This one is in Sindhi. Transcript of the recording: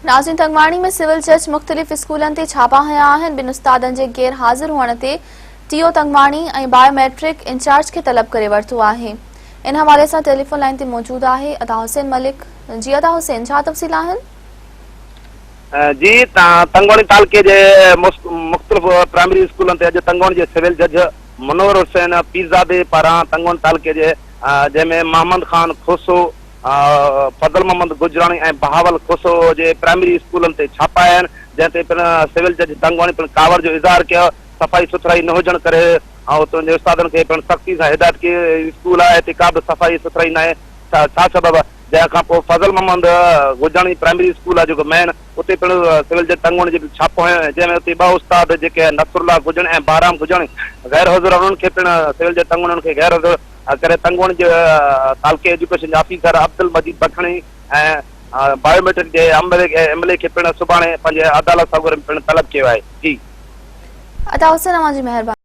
ناظرين تنگواڻي ۾ سول جج مختلف اسڪولن تي ڇاپا هنيا آهن، ٻن استادن جي غير حاضر هئڻ تي T O Tangwani ۽ biometric incharge کي طلب ڪري ورتو آهي. ان حوالي سان ٽيليفون لائين تي موجود آهي ادا حسين ملڪ جي ادا حسين ڇا تفصيل آهن؟ جي تنگواڻي تعلقي جي مختلف پرائمري اسڪولن تي اڄ تنگواڻي جي سول جج منور حسين پيرزادي پاران تنگواڻي تعلقي جي جنهن ۾ محمد خان کوسو، فضل محمد گجراڻي ۽ بهاول کوسو جي پرائمري اسڪولن تي ڇاپا آيا آهن، جنهن تي پڻ سول جج تنگواڻي پڻ ڪاوڙ جو اظهار ڪيو، صفائي سٿرائي نه هجڻ ڪري اتان جي استادن کي پڻ سختي سان هدايت ڪئي، اسڪول آهي هتي ڪا به صفائي سٿرائي ناهي ڇا سبب آهي، جنهن کان پوء فضل محمد گجراڻي پرائمري اسڪول آهي جيڪو مين اتي پڻ سول جج تنگواڻي جي ڇاپو هنيو جنهن ۾ اتي ٻه استاد جيڪي نصرالله گجراڻي ۽ بهرام گجراڻي غير حاضر انهن کي پڻ سول جج تنگواڻي انهن کي غير حاضر ڪري تنگوڻ جي تعلقي ايجوڪيشن جي آفيسر عبدالمجيد بکڻي ۽ بايو ميٽرڪ جي عملي کي پڻ سڀاڻي پنهنجي عدالت سڳوري ۾ پڻ طلب ڪيو آهي. جي. عطا حسين اوهان جي مهرباني.